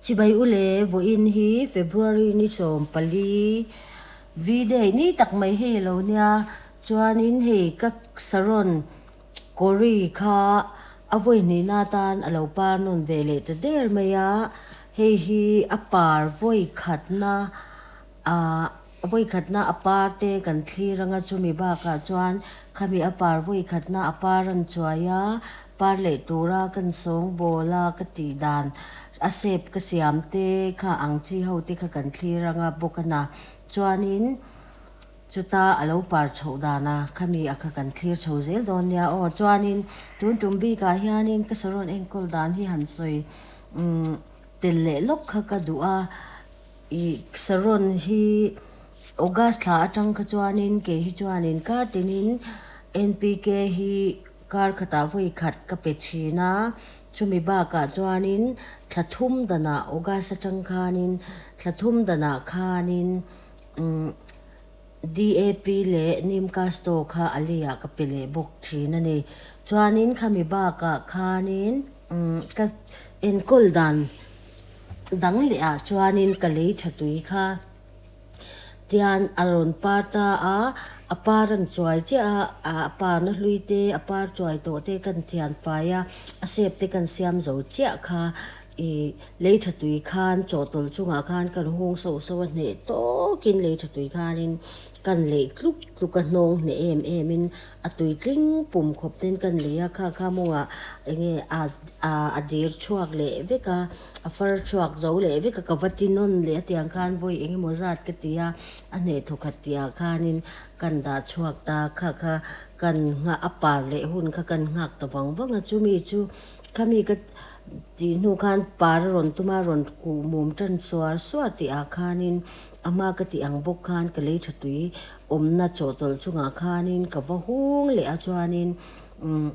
Chibai u le, vawiin hi February ni 14, V-day ni tak mai hei a lo nia, chuanin hei ka saron kawri kha a vawi hnihna atan a lo par nawn ve leh ta der mai a, hei hi a par vawi khatna ah vawi khatna a par te kan thlir anga chumi bakah chuan khami a par vawi khatna a par an chuai a par leh tura kan sawngbawl a ka tih dan a shape ka siam te kha ang chi ho te kha kan thlir anga bawk a na chuanin chuta a lo par chhoh dan a khami a kha kan thlir chho zel dawn nia aw chuanin tun tum bikah hianin ka saron enkawl dan hi han sawi umm tel leh lawk kha ka duh a. Ih saron hi August thla atang kha chuanin kei hi chuanin kar tinin NPK hi kar khatah vawi khat ka pe thin a, chumi bakah chuanin thla thum danah August atang khanin thla thum danah khanin umm DAP leh Nimcasto kha a leiah ka pe leh bawk thin a ni. Chuanin khami bakah khanin umm ka enkawl dan. Dang leh ah chuanin ka lei tha tui kha tian a rawn par ta a, a par an chuai chiah a, a parna hlui te a par chuai tawh te kan thian fai a, a shape te kan siam zo chiah kha ih lei tha tui khan chawhtawlh chungah khan kan hung sauh sauh a hneh tawkin lei tha tui khanin kan leih tluk tluk a hnawng hneh em em in a tui tling pum khawp ten kan lei a kha kha mawngah eng nge a ah a dir chhuak leh vek a a far chhuak zo leh vek a ka va ti nawn leh a tiang khan vawi eng emaw zat ka ti a a hneh thaw khat tih ah khanin kan dah chhuak ta kha kha kan nghah a par leh hun kha kan nghak ta vang vang a chumi chu khami ka tih hnu khan par a rawn tum a rawn kuh mum tan suar suar tih ah khanin a hma ka tih ang bawk khan ka lei tha tui awmna chawhtawlh chungah khanin ka va hung leh a chuanin umm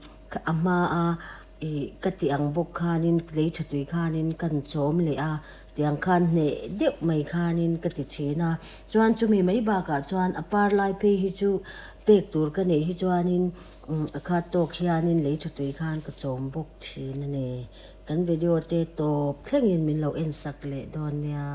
a hmaa ih ka tih ang bawk khanin lei tha tui khanin kan chawm leh a tiang khan hneh deuh mai khanin ka ti thin a chuan chumi mai bakah chuan a par lai phei hi chu pek tur ka neih hi chuanin umm a khat tawk hianin lei tha tui khan ka chawm bawk thin a ni kan video te tawp thlengin min lo en sak leh dawn nia.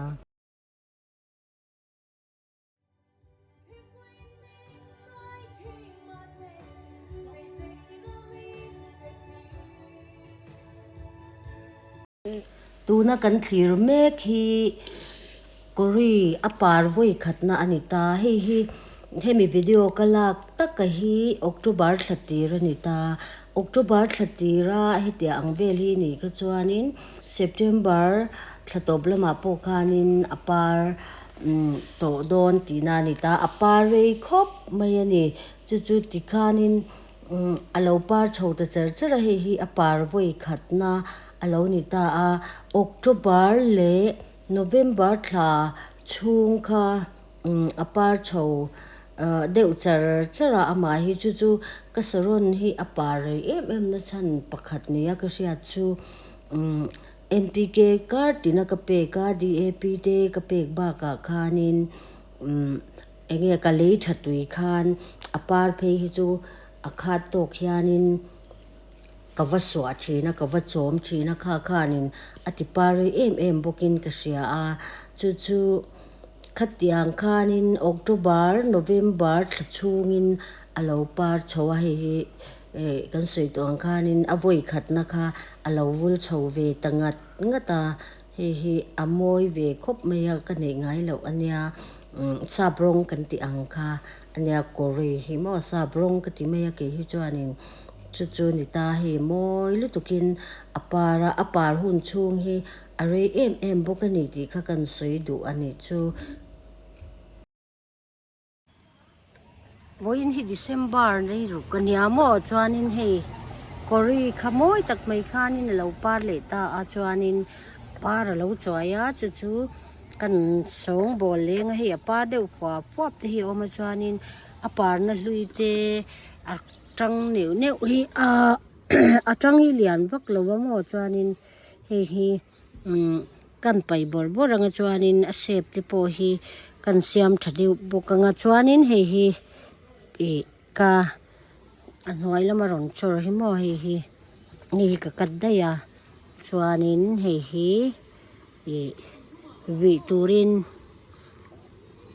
Tuna kan thlir mek hi kawri a par vawi khatna a ni ta. Hei hi hemi video ka lak taka hi October thla tir a ni ta. October thla tira hetiang ang vel hi nih kha chuanin September thla tawp lamah pawh khanin a par Umm tawh dawn tihna a ni ta, a par rei khawp mai a ni. Chu chu tikhanin umm a lo par chho ta char char a, hei hi a par vawi khatna a lo ni ta a. October leh November thla chhung kha umm a par chho ah deuh char char a, amah hi chu chu ka saron hi a par rei em em na chhan pakhat nia ka hriat chu umm. NPK kar tina ka pek a, DAP te ka pek bakah khanin umm enge ka lei tha tui khan a par phei hi chu a khat tawk hianin ka va suah thin a, ka va chawm thin a, kha khanin a ti par rei em em bawkin ka hria a, chu chu khatiang khanin October, November thla chhungin a lo par chho a, hei hi. Eh, kan sawi tawh ang khanin a vawi khatna kha a lo vul chho ve ta ngat ngat a, hei hi a mawi ve khawp mai a, ka neih ngai loh a nia, umm sap rawng kan tih ang kha a nia, kawri hi maw sap rawng ka ti mai a kei hi chuanin chu chu ni ta, hei mawi lutukin a par a, a par hun chhung hi a rei em em bawk a ni tih kha kan sawi duh a nih chu. Vawiin hi December ni ruk a nia maw chuanin hei kawri kha mawi tak mai khanin a lo par leh ta a chuanin par a lo chuai a chu chu kan sawngbawl leng a hei a par deuh fuap fuap te hi a awm a chuanin a parna hlui te a tang neuh neuh hi a a tang hi lian vak lo a maw chuanin hei hi. Umm kan paih bawrh bawrh anga chuanin a shape te pawh hi kan siam tha deuh bawk anga chuanin hei hi ih ka a hnuai lama rawn chawr hi maw hei hi hei hi ka cut daih a chuanin hei hi. Ih vih turin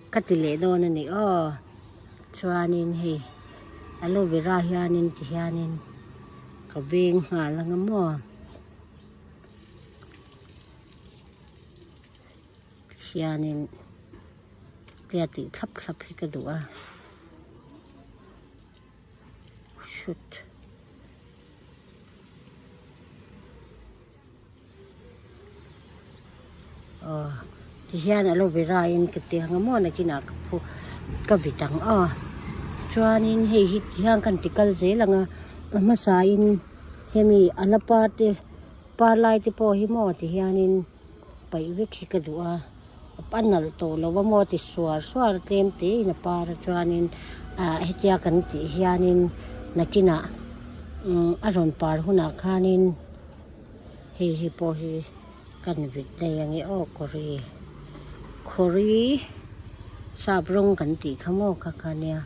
ka ti leh dawn a ni aw chuanin hei aloe vera hianin ti hianin ka veng nghal ang a maw ti hianin tia tih thlap thlap hi ka duh a shoot. Aw tihian aloe vera in ka ti ang a maw nakinah ka phu ka vit ang aw chuanin hei hi tihian kan ti kal zel ang a a hmasa in hemi a la par te par lai te pawh hi maw tihianin paih vek hi ka duh a a nalh tawh lo a maw ti suar suar a tlem te in a par a chuanin ah hetia kan tih hianin nakinah umm a rawn par hunah khanin. Hei hi pawh hi kan vit daih ang e aw kawri khawri sap rawng kan tih kha maw kha kha nia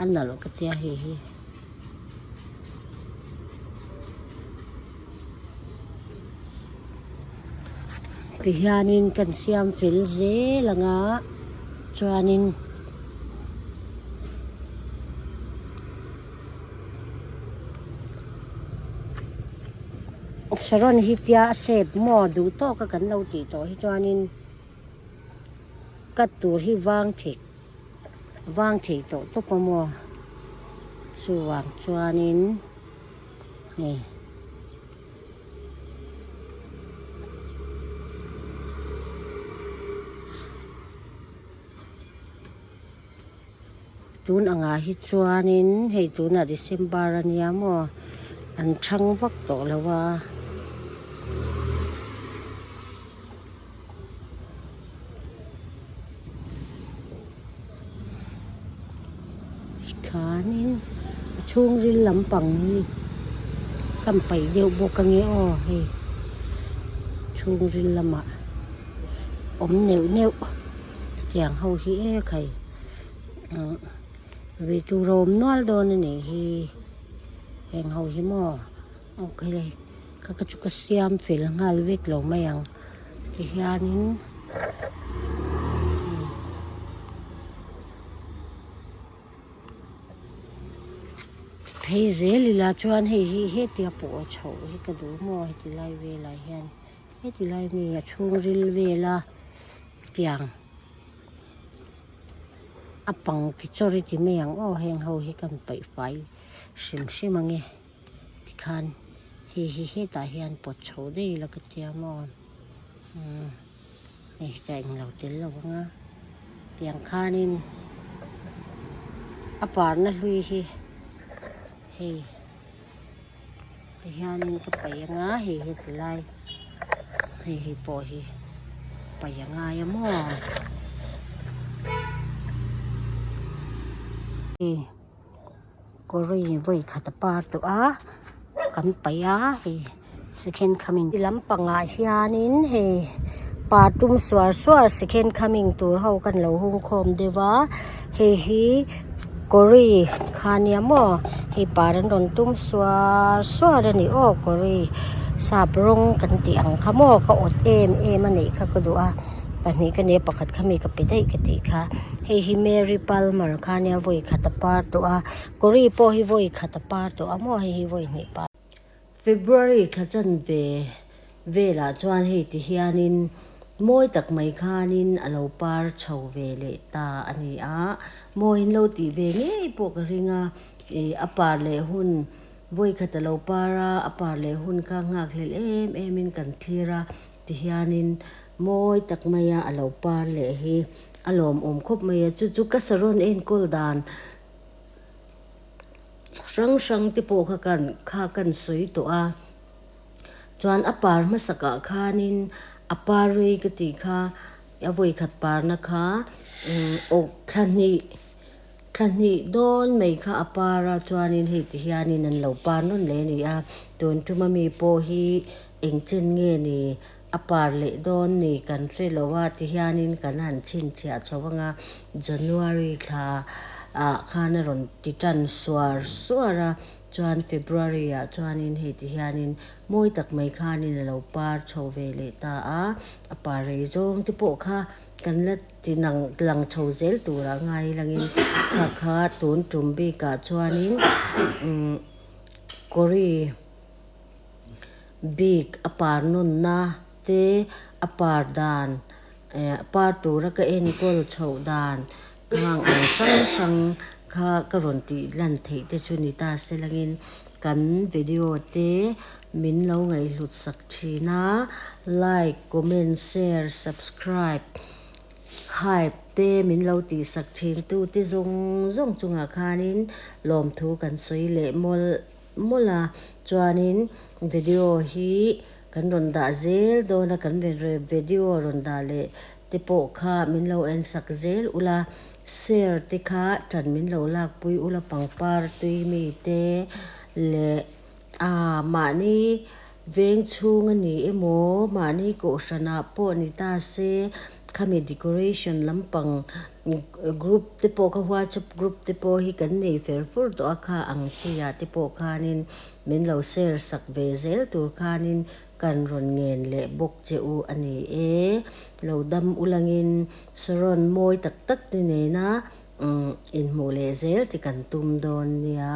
a nalh ka tia hei hi. Tihianin kan siam fel zel ang a chuanin. Saron hi tia a shape maw duh tawk a kan lo tih tawh hi chuanin cut tur hi vang thei vang thei tawh tawp a maw chuvang chuanin hei. Tun angah hi chuanin hei tunah December a nia maw an chhang vak tawh lo a. Tikhanin a chhungril lampang hi kan paih deuh bawk a nge aw hei chhungril lamah awm neuh neuh. Tiang ho hi e khai vei tur a awm nual dawn a nih hi heng ho hi maw aw khaile ka ka chu ka siam fel nghal vek lo mai ang tihianin phei zel ila chuan hei hi hetia pawh a chhoh hi ka duh maw heti lai velah hian. Heti lai mi a chhungril vela tiang a pang ti chawr i ti mai ang aw heng ho hi kan paih fai hrim hrim ang e tikhan hei hi hetah hian pawt chho daih ila ka tia maw umm hei hi ka englo tel lo ang a tiang khanin a parna hlui hi hei. Tihianin ka paih anga hei heti lai hei hei pawh hi paih a ngai a maw hei kawri vawi khat a par tawh a kan paih a hei second coming lampangah hianin hei par tum suar suar second coming tur ho kan lo hung khawm deuh a hei hi. Kawri kha nia maw hei par an rawn tum suar suar a ni aw kawri sap rawng kan tih ang kha maw ka awt em em a neih kha ka duh a pahnih ka nei a pakhat kha mi ka pe daih ka tih kha hei hi Mary Palmer kha nia vawi khat a par tawh a kawri pawh hi vawi khat a par tawh a maw hei hi vawi hnih par. February thla chanve velah chuan hei ti hianin mawi tak mai khanin a lo par chho ve leh ta a ni a, mawiin lo tih ve ngei pawh ka ring a, ih a par leh hun vawikhat a lo par a, a par leh hun kha nghakhlelh em em in kan thlir a, ti hianin mawi tak maia a lo par leh hi a lawmawm khawp mai a, chu chu ka saron enkawl dan. Hrang hrang te pawh kha kan kha kan sawi tawh a chuan a par hmasakah khanin a par rei ka tih kha a vawikhat parna kha awk thla hnih thla hnih dawn mai kha a par a chuanin hei ti hianin an lo par nawn leh a ni a tun tuma mi pawh hi eng chen nge ni a par leh dawn ni kan hre lo a ti hianin kan han chhinchhiah chho vang a January thla ah khan a rawn ti tan suar suar a. Chuan February ah chuanin hei ti hianin mawi tak mai khanin a lo par chho ve leh ta a, a par rei zawng te pawh kha kan la ti nang lang chho zel turah ngai langin kha kha tun tum bikah chuanin umm kawri bik a par nawnna te a par dan eh par tura ka enkawl chhoh dan khang ang hrang hrang kha ka rawn tih lan theih te chu ni ta se langin kan video te min lo ngaihhlut sak thin a, like, comment, share, subscribe, hype te min lo tih sak thin tu te zawng zawng chungah khanin lawmthu kan sawi leh mawlh mawlh a, chuanin video hi kan rawn dah zel dawn a, kan video rawn dah leh te pawh kha min lo en sak zel ula, share te kha tan min lo lakpui ula pangpar tui mi te leh aa mahni veng chhung a ni emaw mahni kohhranah pawh ni ta se khami decoration lampang group te pawh kha whatsapp group te pawh hi kan nei fer fur tawh a kha ang chi ah te pawh khanin min lo share sak ve zel tur khanin Kan rawn ngen leh bawk che u a ni e. Lo dam ulangin Saron mawi tak tak te nena inhmuh leh zel chi kan tum dawn nia.